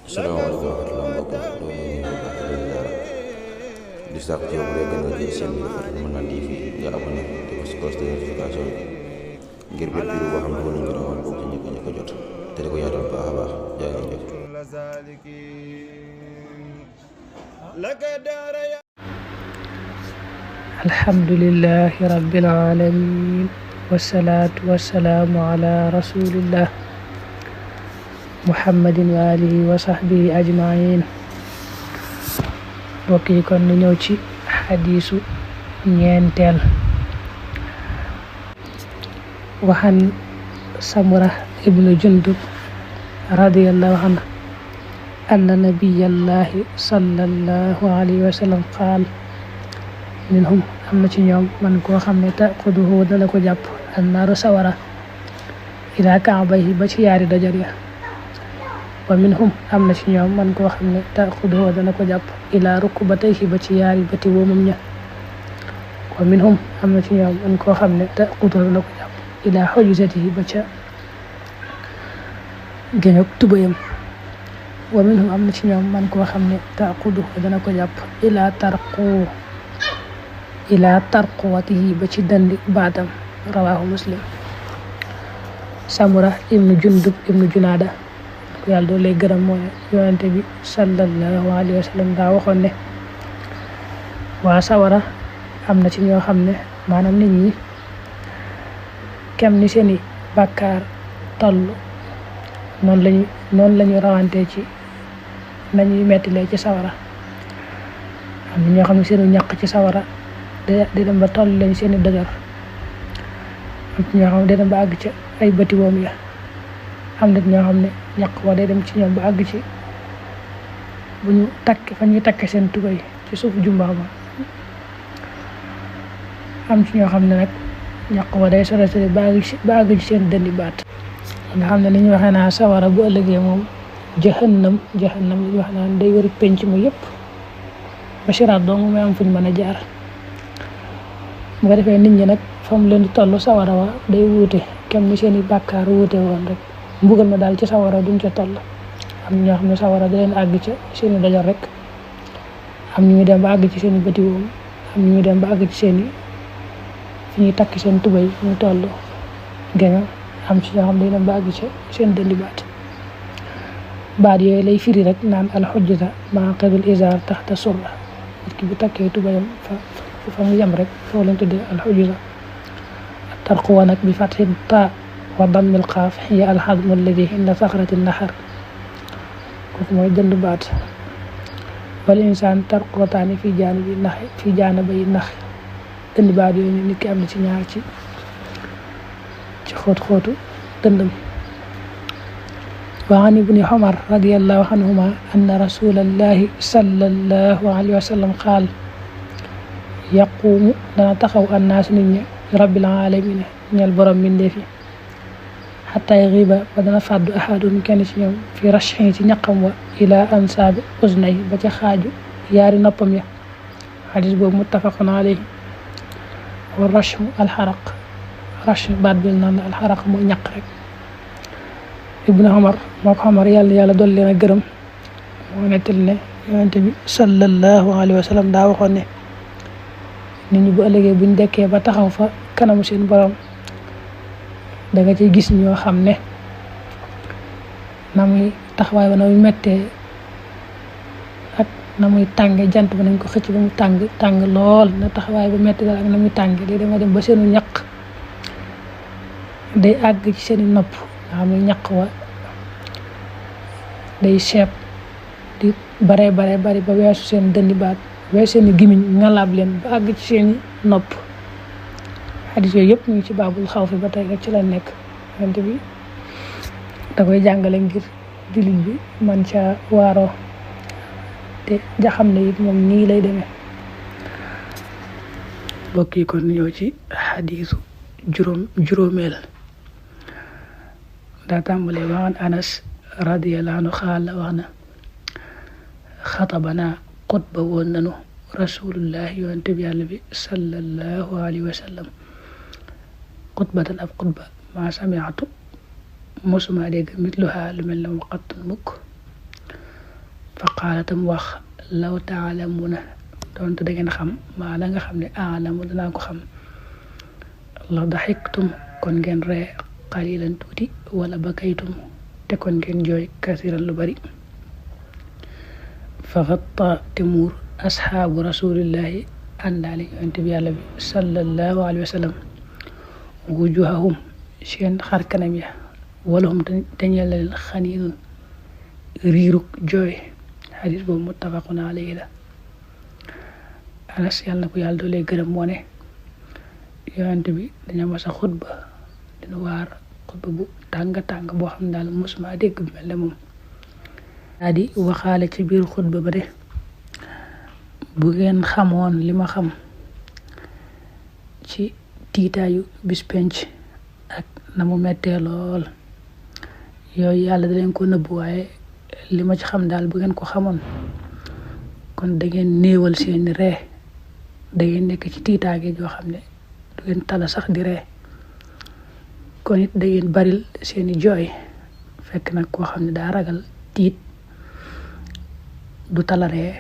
Assalamualaikum warahmatullahi wabarakatuh. Loolu ñu ngi baax di leen ziara di sàkku ci yow bu dee gën nga ci seen bi dafa Mën TV nga abonné te ko si cloche de notification ngir bépp vidéo boo xam ne dugal nañ ko rawal bokk ci ñëpp jot te di ko yaatal baax a baax jaa ngeen jëf. alhamdulillahi rabbil alamin wassalatu wassalamu ala rasulillah muhammadin wa alihi wa sahbihi ajmain. mbokk yi kon ñu ñëw ci xadiisu ñeenteel. waxan samura ibnu jundub radiyallahu anhu anna nabiyallahi sallallahu alayhi wa sallam qaal minhum am na ci ñoom man koo xam ne taquduhu dana ko jàpp annaaru sawara ila ka'bayhi ba ci yaari dojor ya wa minhum am na ci ñoom man koo xam ne taquduhu dana ko jàpp ila rukbatayhi ba ci yaari bëti woomam ña wa minhum am na ci ñoom man koo xam ne taquduhu dana ko jàpp ila hujzatihi ba ca géñog tubayam wa minhum am na ci ñoom man koo xam ne taquduhu dana ko jàpp ila tarquwatihi ba ci dandi baatam. rawahu muslim. samura ibnu jundub ibnu junaada ko yàlla doo lay gërëm moo ne yonente bi sallallahu alayhi wa sallam daa waxoon ne waa sawara am na ci ñoo xam ne maanaam nit ñi kem ni seeni bàkkaar toll noonu lañu rawante ci nañuy mettilee ci sawara. am na ñoo xam ne seenu ñaq ci sawara di dem ba toll lañ seeni dëgër. am ci ñoo xam ne day dem ba àgg ci ay bëti woom ya. am na ñoo xam ne ñaq wa day dem ci ñoom ba àgg ci bu ñu fa ñuy takk seen tubay ci suuf jumbax ba. am ci ñoo xam ne nag ñaq wa day sore ba àgg ci seen dëndi baat. nga xam ne ni ñu waxee naa sawara bu ëllëgee moom jahannam li ñu wax naan day wër penc mu yëpp ba siraat dong muy am fuñ mën a jaar. bu ko defee nit ñi nag fa mu leen di toll sawara wa day wuute kem ni seeni bàkkaar wuute woon rek. mbugal ma daal ci sawara duñ ca toll. am ñoo xam ne sawara da leen àgg ca seeni dajor rek. am ñu dem ba àgg ci seeni bëti woom. am ñu dem ba àgg ci seeni fi ñuy takk seen tubay ñu toll génga. am ci ñoo xam ne dem ba àgg ca seen dëndi baat yooyu lay firi rek naan alxujjata maqidul izar taxta surra. nit ki bu takkee tubayam fa mu yem rek foo lañ tuddee alxujjata. tarquwa nag bi fatxi ta wa dammil qaaf hiya alxadmu alladi inda saxrati naxar. kooku mooy dënd baat. wal insaan tarquwataani fi jaanibay nax. dënd baat yooyu nit ki am na ci ñaar ci xóotu dëndam. wa an ibni Umar radiyallahu anhuma anna rasulallahi sallallahu alayhi wa sallam qaal yaquumu dana taxaw annaasu nit ñi rabbil alamina ñeel borom mbindeef yi xataa yaxiiba ba dana fàddu ahadum kenn ci ñoom fi rashhi ci ñaqam wa ila ansaabi uznay ba ca xaaju yaari noppam ya. xadis boobu muttafaqun alayhi. wa rashhu alxaraq. rash baat bi naan alxaraq mooy ñaq rek. ibnu Umar moo ko Umar yàlla dolli leen a gërëm moo nettali ne yonente bi sallallahu alayhi wa sallam daa waxoon ne nit ñi bu ëllëgee buñ dekkee ba taxaw fa kanamu seen borom da nga ciy gis ñoo xam ne na muy taxawaay ba na muy mettee ak na muy tànge jant ba nañ ko xëcc ba mu tàng lool na taxawaay ba metti daal ak na muy tànge day dema dem ba seenu ñaq day àgg ci seeni nopp nga xam ne ñaq wa day seeb di bare bari ba weesu seen dëndi baat weesu seeni gimiñ ngalaab leen ba àgg ci seeni nopp. xadis yooyu yëpp ñu ngi ci baabul xaw fi ba tey rek ci la nekk. yonent bi da koy jàngale ngir jullit bi man ca waaroo te ja xam ne it moom nii lay demee. mbokk yi kon ñëw ci xadisu juróomeel. daa tàmbalee waxan Anas radiyallahu anhu xaala wax na xatabana xutba woon nanu rasulullah yonente bi yàlla bi sallallahu alayhi wa sallam xutbatan ab xutba ma sami'tu mosuma dégg mitluha lu mel ne mu xattun mukk fa qaala tam wax law taalamuna doonte da ngeen xam maa la nga xam ne aalamu danaa ko xam la daxiktum kon ngeen ree qalilan tuuti wala bakaytum te kon ngeen jooy kasiran lu bari fa xatta te muur asxaabu rasulillahi àndaale yonent bi yàlla bi sallallahu alayhi wa sallam wujuhahum seen xar kanam ya walahum te ñeel leen xaniinun riiruk jooy. xadis boobu muttafaqun alayhi la. Anas yàlla na ko yàlla doolee gërëm moo ne yonent bi dañoo mas a xutba dina waar xutba bu tàng boo xam ne daal mosuma dégg bu mel ne moom daa di waxaale ci biir xutba ba de bu ngeen xamoon li ma xam ci tiitaayu bis penc ak na mu mettee lool yooyu yàlla da leen ko nëbb waaye li ma ci xam daal bu ngeen ko xamoon kon da ngeen néewal seeni ree da ngeen nekk ci tiitaage joo xam ne du ngeen tala sax di ree kon it da ngeen baril seeni jooy fekk nag koo xam ne daa ragal tiit du tala ree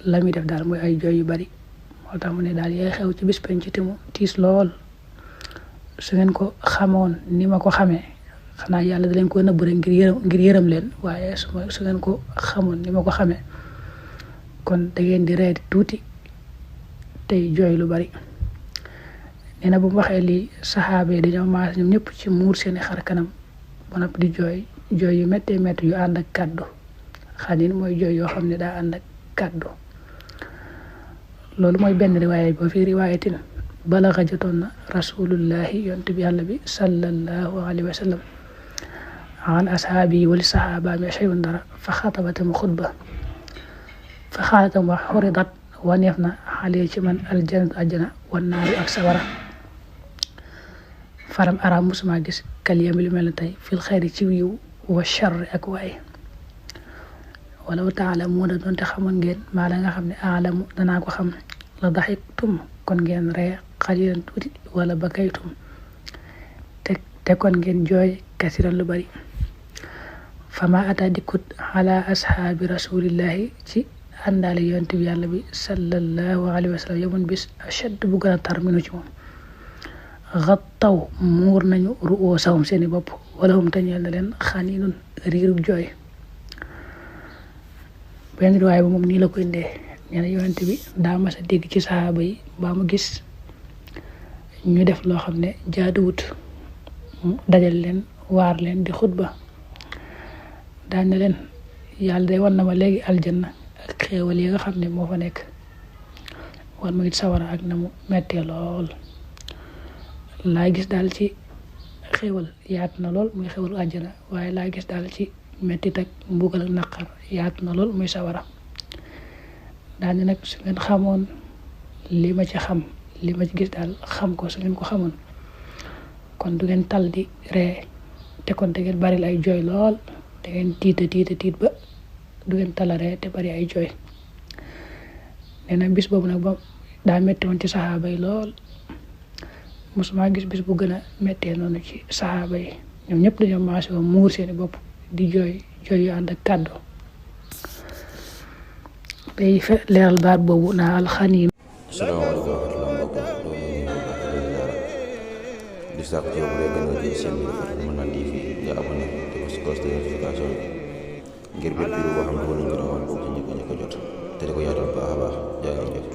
la muy def daal mooy ay jooy yu bari moo tax mu ne daal yaay xew ci bis penc te mu tiis lool su ngeen ko xamoon ni ma ko xamee xanaa yàlla da leen ko nëbb rek ngir yërëm leen waaye su ngeen ko xamoon ni ma ko xamee kon da ngeen di ree di tuuti tey jooy lu bari. nee na bu mu waxee lii saxaaba yi dañoo maas ñoom ñëpp ci muur seeni xar kanam ba noppi di jooy yu méttee métti yu ànd ak kàddu xanin mooy jooy yoo xam ne daa ànd ak kàddu loolu mooy benn riwaaya boo fi riwaayatin balaxa jotoon na rasulullahi yonent bi yàlla bi sallallahu alayhi wa sallam an ashaabi yi wali saxaaba mi shay'un dara fa xatabatam xutba fa xaalatam wax xuridat waneef na xale ci man aljanatu ajjana wan naaru ak sawara faram araam musuma gis kaliyam lu mel ne tey fil xayri ci wiiw wa charri ak waay walaw taalamuuna doonte xamoon ngeen maa la nga xam ne aalamu danaa ko xam la daxiktum kon ngeen ree xalilan tuuti wala bakaytum te kon ngeen jooy kasiran lu bari fama ata dikkut ala ashaabi rasulillahi ci àndaale yonent bi yàlla bi sallallahu alayhi wa sallam yamun bis ashadd bu gën a tar minu ci moom xattaw muur nañu ru'uusahum seeni bopp wala hum tañeel na leen xaniinun riirug jooy. benn riwaay ba moom nii la ko indee nee na yonent bi daa mas a dégg ci saxaaba yi ba mu gis ñu def loo xam ne jaaduwut mu dajal leen waar leen di xutba daan na leen yàlla day wan na ma léegi aljanna ak xéewal yi nga xam ne moo fa nekk wan ma it sawara ak na mu mettee lool laa gis daal ci xéewal yaatu na lool muy xéewalu àjjana waaye laa gis daal ci mettit ak mbugal ak naqar yaatu na lool muy sawara daal nag su ngeen xamoon li ma ci xam li ma ci gis daal xam ko su ngeen ko xamoon kon du ngeen tal di ree te kon da ngeen bari ay jooy lool da ngeen tiit ba du ngeen tala ree te bari ay jooy. nee na bis boobu nag ba daa metti woon ci saxaaba yi lool mosuma gis bis bu gën a mettee noonu ci saxaaba yi ñoom ñëpp dañoo maase woon muur seeni bopp di jooy yu ànd ak kàddu day leeral baat boobu naa alxaniin. salaamaaleykum wa rahmatulah mbokk di sàkk ci yow bu dee gën a jël seen bi dafa mën naa TV nga abonné te ko si cloche de notification bi ngir bépp vidéo boo xam ne wala ñu rawal bokk ci ñëpp a jot te di ko yaatal baax a baax jaa ngeen jëf